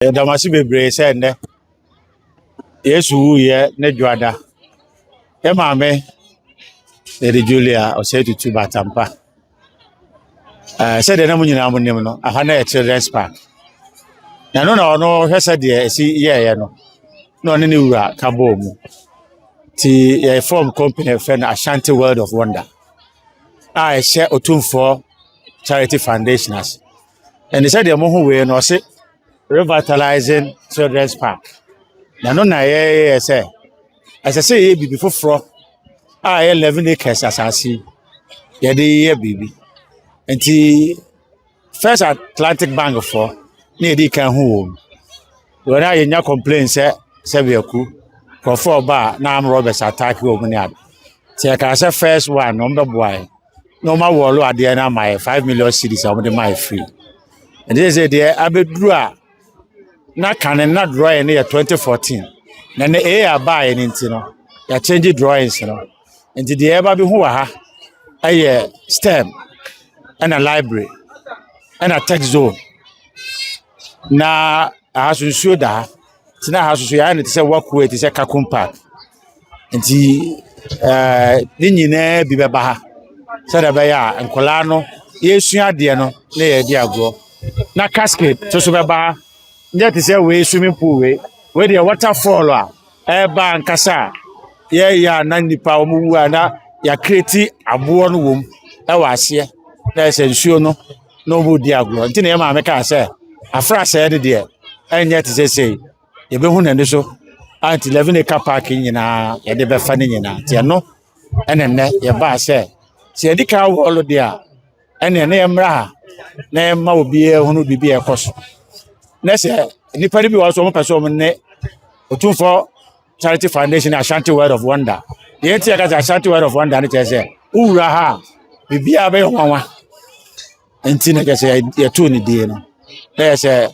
Yɛda mo ase bebree sɛ nnɛ Yesu wuiɛ ne dwoada. Yɛ maame Lady Julia Osei Tutu Batampa. Sɛdeɛ na mo nyinaa mo nim no, aha na yɛ Children's Park. Na ɛno na ɔno hwɛ sɛdeɛ ɛsi yɛɛyɛ no, na ɔne ne wura ka bɔɔ mu. Nti yɛ form company a yɛfrɛ no Ashanti World of Wonder a ɛhyɛ Otumfoɔ Charity Foundation ase. Ɛne sɛdeɛ mohu wei no, ɔse Revitalizing Children's Park. Na ɛno na yɛyɛ sɛ ɛsɛ sɛ yɛyɛ biribi foforɔ a ɛyɛ 11 acres asase yi, yɛde yɛ biribi. Nti First Atlantic Bank foɔ na yɛdi kan ho wɔ mu. Wɔn a yɛnya complain sɛ sɛbiaku nkurɔfoɔ ɔba a na armed robbers attack wɔ mu ne ade. Nti yɛkaa sɛ first one na wɔn bɛboa yɛn na wɔn awɔlo adeɛ no ama yɛ 5 million cedis a wɔde ma yɛ free. Nti sɛ deɛ abɛduru a na kane na drawing no yɛ 2014, na ne A abaeɛ no nti no yɛachange drawings no. Nti deɛ ɛba bi ho wɔ ha ɛyɛ STEM ɛna library ɛna tech zone, na aha so nsuo da ha, nti na aha so so yɛayɛ no te sɛ walkway te sɛ Kakum Park. Nti ne nyinaa bi bɛba ha sɛdeɛ ɛbɛyɛ a nkwadaa no yɛresua adeɛ no na yɛredi agorɔ, na cascade nso so bɛba ha, nyɛ te sɛ wei swimming pool wei. Wei deɛ waterfall a ɛreba ankasa a yɛreyɛ a na nnipa wɔn wu a na yɛacreate aboɔ no wɔ mu ɛwɔ aseɛ na ɛsɛ nsuo no na wɔn redi agorɔ. Nti na yɛ maame kaa sɛ afrasɛɛ no deɛ ɛnyɛ te sɛ sei yɛbɛhu n'ani so a, nti 11 acre park yi nyinaa yɛde bɛfa ne nyinaa. Nti ɛno ɛna nnɛ yɛbaa sɛ yɛdi kan wɔɔlo deɛ a, ɛnna ne yɛmmra ha na yɛmma obiara hunu biribi a ɛkɔ so, na sɛ nnipa no bi wɔ hɔ so wɔn pɛ sɛ wɔn ne Otumfoɔ Charity Foundation, Ashanti World of Wonder deɛ, nti yɛka sɛ Ashanti World of Wonder no kyerɛ sɛ wowura ha a biribiara bɛyɛ nwanwa. Nti na kyerɛ sɛ yɛtoo ne din no na yɛ sɛ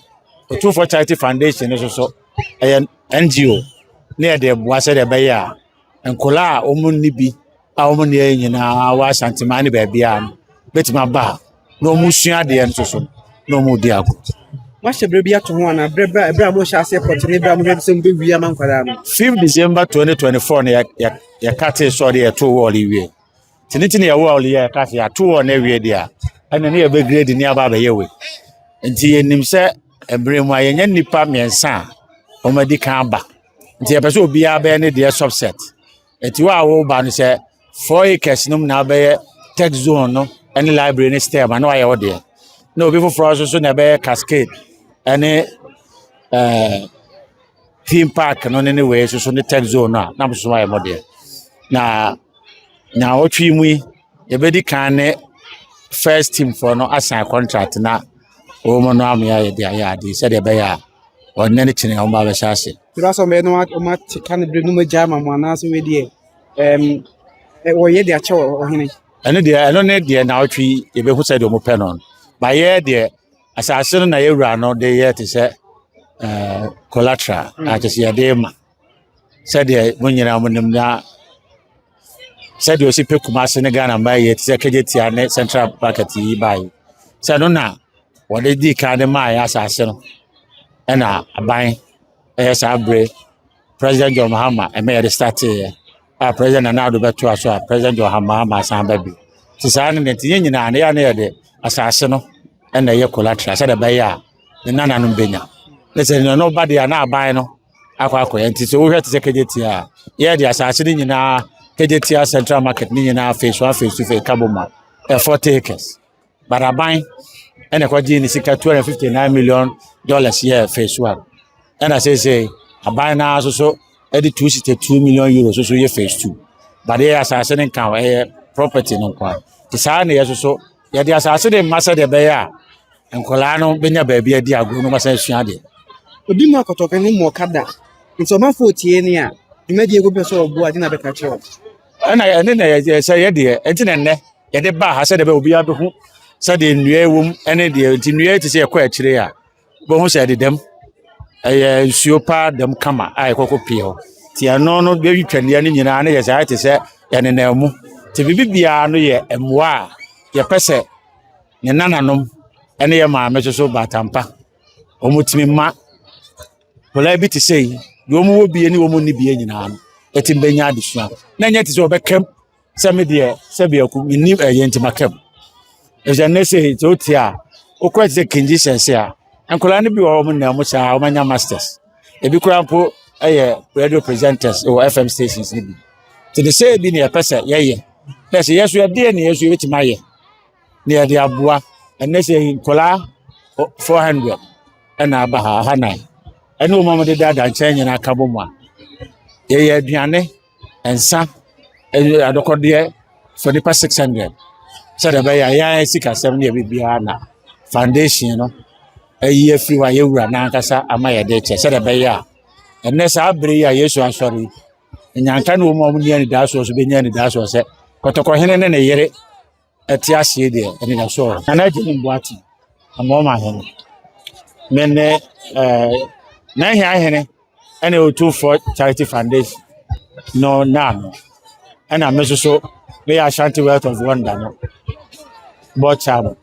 Otumfoɔ Charity Foundation no so ɛyɛ NGO ne yɛde boa sɛdeɛ ɛbɛyɛ a nkwadaa a wɔn nni bi a wɔn nni yɛ nyinaa wɔ Asanteman ne baabiara no bɛtumi aba ha na wɔn sua adeɛ no so na wɔn di agorɔ. Wahyɛ berɛ bi ato ho anaa berɛ a mohyɛ aseɛ pɔtene berɛ a mohwɛ sɛ mobɛwie ama nkwadaa no? 5 December 2024 no yɛkate sɛ ɔde yɛto wall yi wie, nti ne ti ne yɛ wall yi a yɛka sɛ yɛato wall no awie deɛ a, ɛne ne yɛbɛgrade ne aba abɛyɛ wei. Nti yɛnim sɛ mmerɛ mu a yɛnyɛ nnipa mmiɛnsa a wɔn adi kan aba, nti yɛpɛ sɛ obiara bɛyɛ ne deɛ subset. Nti wo a woba no sɛ 4 acres no mu na abɛyɛ tech zone no ne library ne STEM a, na wayɛ wo deɛ, na obi foforɔ nso so na ɛbɛyɛ cascade ɛne theme park no ne wei nso so ne tech zone no a, na mo nso ayɛ mo deɛ. Na naawɔtwe yi mu yi yɛbɛdi kan ne first team foɔ no asan contract na wɔn mu no ama yɛ de ayɛ adeɛ sɛdeɛ ɛbɛyɛ a ɔnnɛ ne kyene wɔn ba bɛhyɛ ase. Ɛbɛ sɛ ɔmɛyɛ no ɔma te ka no berɛ no magya ama mo anaasɛ wei deɛ wɔyɛ de akyɛ ɔhene? Ɛno deɛ, ɛno ne deɛ naawɔtwe yi yɛbɛhu sɛdeɛ wɔn pɛ no ba. Yɛ deɛ asase no na yɛwura no de yɛ te sɛ collateral a kyerɛ sɛ yɛde ma sɛdeɛ mo nyinaa mo nim na sɛdeɛ osi pɛ Kumase ne Ghana mmaa yɛ te sɛ Kejetia ne Central Market yi baa yi sɛ ɛno na wɔde di kan de maa yɛ asase no, ɛna aban ɛyɛ saa bere President John Mahama ɛmɛ yɛde starteeɛ a President Nana Addo bɛtoa so a President John Mahama asan ba bi nti saa no deɛ, nti yɛn nyinaa no yɛ a ne yɛde asase no ɛna ɛyɛ collateral sɛdeɛ ɛbɛyɛ a ne nananom bɛnya ne sɛ ne ba deɛ a na aban no akɔ akɔyɛ. Nti sɛ wohwɛ te sɛ Kejetia a yɛde asase no nyinaa, Kejetia Central Market ne nyinaa phase one, phase two, phase ka bɔ mu a ɛyɛ 40 acres, but aban ɛna ɛkɔgye ne sika $259 million yɛ phase one, ɛna seesei aban naa nso so ɛde €262 million so yɛ phase two, but yɛ asase no nka ho, ɛyɛ property no nko a. Nti saa na yɛ so yɛde asase de mma sɛdeɛ ɛbɛyɛ a nkwadaa no bɛnya baabi adi agorɔ no wɔsan asua adeɛ. Obi mu akɔtɔkɔ ne mu ɔka da nti ɔmanfoɔ tie ne a dwumadie gu pɛ sɛ ɔboa ade na bɛka kyerɛ wo. Ɛna ɛne na yɛ sɛ yɛ deɛ, ɛnti na nnɛ yɛde baa ha sɛdeɛ ɛbɛyɛ obiara bɛhu sɛdeɛ nnua wɔ mu ɛne deɛ. Nti nnua yi te sɛ yɛkɔ akyire a wobɛhu sɛ ɛde dɛm ɛyɛ nsuo paa dɛm kama a yɛkɔkɔ pie hɔ, nti ɛno no bɛtwitwa nnua no nyinaa ne yɛ sɛ ayɛ te sɛ yɛnenam mu. Nti biribi biara no yɛ mmoa a yɛpɛ sɛ ne nananom ɛne yɛ maame nso so batampa wɔn tumi ma. Nkwadaa bi te sɛ yi, deɛ wɔn wɔ bie ne wɔn nni bie nyinaa no, ɛtumi bɛnya adesua. Na ɛnyɛ te sɛ wɔbɛkam sɛ me deɛ sɛ biako menni ɛyɛ nti makam. Ɛfisɛ nnɛ sɛ sɛ wote a, wokora te sɛ King Jesus a, nkwadaa no bi wɔ hɔ wɔn nam saa wɔn anya masters. Ebi koraa mpo yɛ radio presenters wɔ FM stations no bi. Nti de sɛ bi na yɛpɛ sɛ yɛyɛ. Na sɛ yɛ so yɛdeɛ na yɛ so yɛbɛtumi ayɛ na yɛde aboa. Ɛnnɛ sɛ nkwadaa 400 ɛna aba ha, 400. Ɛne wɔn a wɔdeda adankyɛn nyinaa ka bɔ mu a, yɛyɛ aduane, nsa, ɛne adɔkɔdeɛ for nipa 600. Sɛdeɛ ɛbɛyɛ a yɛn sikasɛm ne yɛ biribiara na foundation no ayi afiri hɔ a yɛwura n'ankasa ama yɛde kyɛ sɛdeɛ ɛbɛyɛ a ɛnnɛ saa bere yi a Yesu asɔre yi, nyanka ne wɔn a wɔnni anidasoɔ so bɛnya anidasoɔ sɛ Kɔtɔkɔhene ne ne yere ɛte aseɛ deɛ anidasoɔ wɔ hɔ. Nana Agyenim Boateng, Amoama hene, me ne ɛɛ Nanhia hene ɛna Otumfoɔ Charity Foundation no naano ɛna me nso so meyɛ Ashanti Wealth of Wonder no board chairman.